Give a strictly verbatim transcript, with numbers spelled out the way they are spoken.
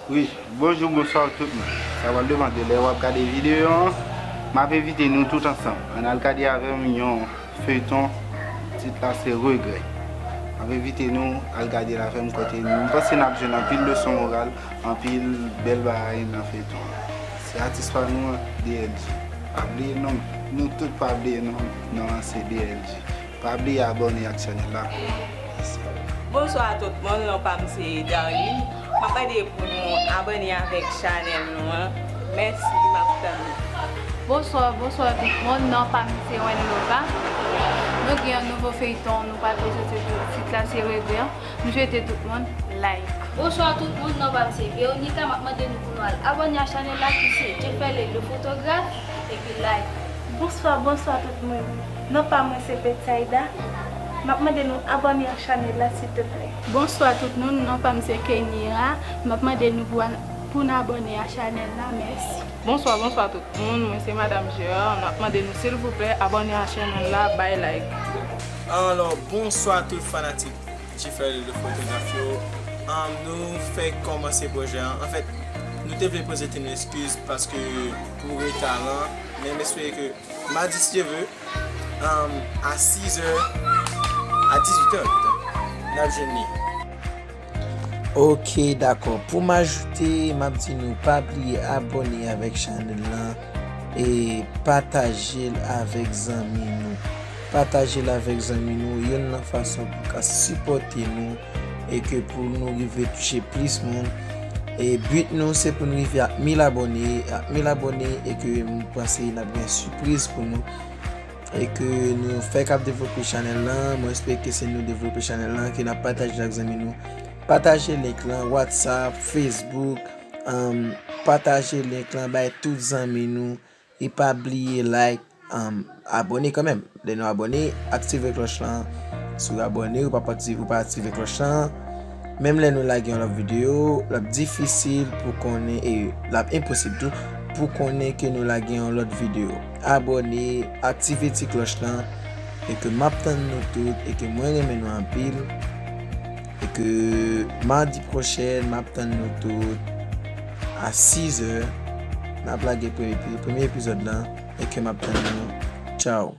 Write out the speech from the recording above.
Wi, bonjou, bonswa tout moun. Sa pral demande lè w ap gade videyo an, m ap envite nou tout ansanm. Ann al gade avè m yon feyton, tit la se Regrè. M ap envite nou al gade l avè m kote m panse n ap jwenn anpil leson moral, anpil bèl bagay nan feyton an. Se atis pa nou an, D L G. Pa bliye non, nou tout pa bliye non, non an se D L G. Pa bliye abòne ak chanèl la. Mèsi. Bonswa tout moun, non pa m se Darline. M ap mande pou nou abòne avèk chanèl nou an. Mèsi, m ap tann nou. Bonswa, bonswa tout moun, non pa m se Wenlova. Nou gen yon nouvo feyton, nou pral prezante tout, tit la se Regrè. M swete tout moun like. Bonswa tout moun, non pa m se Veronica, m ap mande nou pou nou al abòne a chanèl la ki se Jefferley le photographe, epi like. Bonswa, bonswa tout moun. Non pa mwen se Betsaida. M ap mande nou abòne ak chanèl la, silteplè. Bonswa tout moun, non pa m se Kenira. M ap mande nou pou, pou n abòne a chanèl la. Mèsi. Bonswa, bonswa tout moun. Mwen se Madam Gérard. M ap mande nou silvouplè abòne a chanèl la, bay like. Alò, bonswa tout fanatik Jefferley le photographe yo. An, nou fèk kòmanse pwojè an. Anfèt, nou te vle prezante nou eskiz paske pou reta lan, men m espere ke madi, si Dye vle, um, a sizè, a dizuitè, n ap jwenn li. Ok, dakò. Pou m ajoute, m ap di nou pa bliye abòne avèk chanèl lan e pataje l avèk zanmi nou. Pataje l avèk zanmi nou, youn nan fason pou ka sipòte nou e ke pou nou rive touche plis moun. E but nou, se pou nou rive ak mil abòne, ak mil abòne, e ke m panse n ap gen sipriz pou nou. E ke nou fèk ap devlope chanèl lan, mwen espere ke se nou devlope chanèl lan, ke n ap pataje l ak zanmi nou. Pataje link lan, WhatsApp, Facebook, um, pataje link lan, bay tout zanmi nou. E pa bliye like, um, abòne kanmenm. Lè nou abòne, aktive klòch lan. Si w abòne, ou pa aktive, ou pa aktive klòch lan, menm lè nou lage yon lòt videyo, l ap difisil pou konnen, e l ap enposib tou, pou konnen ke nou lage yon lòt videyo. Abòne, aktive ti klòch lan, e ke m ap tann nou tout, e ke mwen renmen nou anpil, e ke madi pwochèn, m ap tann nou tout a sizè, n ap lage premye epi-, premye epizòd lan, e ke m ap tann nou. Tchaw.